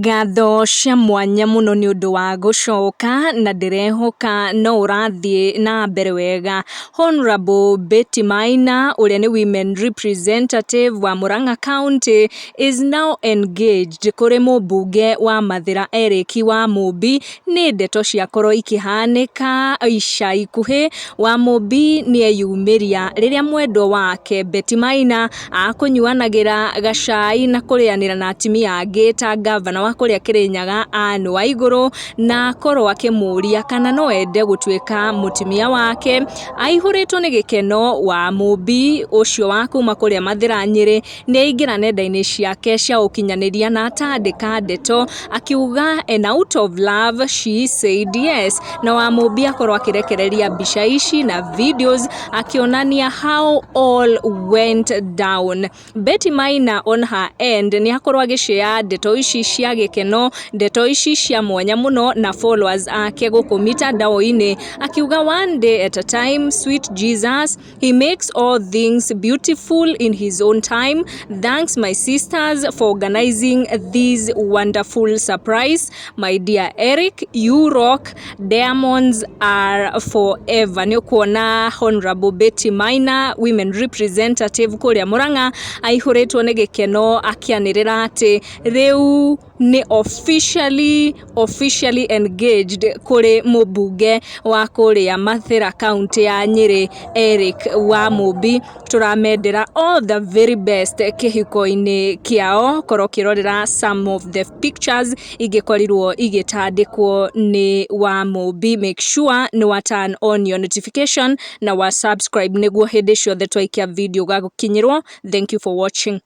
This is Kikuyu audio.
Ngatho cia mwanya mũno nĩ ũndũ wa gũcoka na ndĩrehoka no ũrathiĩ na mbere wega. Honorable Betty Maina ũrĩa nĩ women representative wa Murang'a County is now engaged kũrĩ mũmbunge wa Mathĩra Eric Wamũmbi. Nĩ ndeto ciakorwo ikĩhanĩka ica ikuhĩ. Wamũmbi nĩ eyumĩria rĩrĩa mwendwa wake Betty Maina akũnyuanagĩra gacai na kũrĩanĩra na atumia angĩ ta ngavana wa kũrĩa Kĩrĩnyaga Anne Waigũrũ, na akorwo akĩmũria kana no ende gũtuĩka mũtumia wake. Aihũrĩtwo nĩ gĩkeno, Wamũmbi ũcio wa kuma kũrĩa Mathĩra Nyĩrĩ nĩ aingĩra nenda-inĩ ciake cia ũkinyanĩria na atandĩka ndeto akiuga, "And out of love she said yes." Na Wamũmbi akorwo akĩrekereria mbica ici na videos akĩonania how all went down. Betty Maina on her end nĩ akorwo agĩshare ndeto ici cia gĩkeno, ndeto ici cia mwanya mũno na followers ake gũkũ mitandao-inĩ akiuga, "One day at a time, sweet Jesus, he makes all things beautiful in his own time. Thanks, my sisters, for organizing this wonderful surprise. My dear Eric, you rock. Diamonds are forever." Nĩ ũkuona Honorable Betty Maina, women representative kũrĩa Murang'a, aihũrĩtwo nĩ gĩkeno akĩanĩrĩra atĩ rĩu nĩ officially engaged kũrĩ mũmbunge wa kũrĩa Mathĩra, county ya Nyĩrĩ, Eric Wamũmbi. Tũramendera all the very best kĩhiko-inĩ kĩao. Korwo ũkĩrorera some of the pictures ingĩkorirwo igĩtandĩkwo nĩ Wamũmbi, make sure nĩ wa turn on your notification na wa subscribe nĩguo hĩndĩ ciothe twaikia video ũgagũkinyĩrwo. Thank you for watching.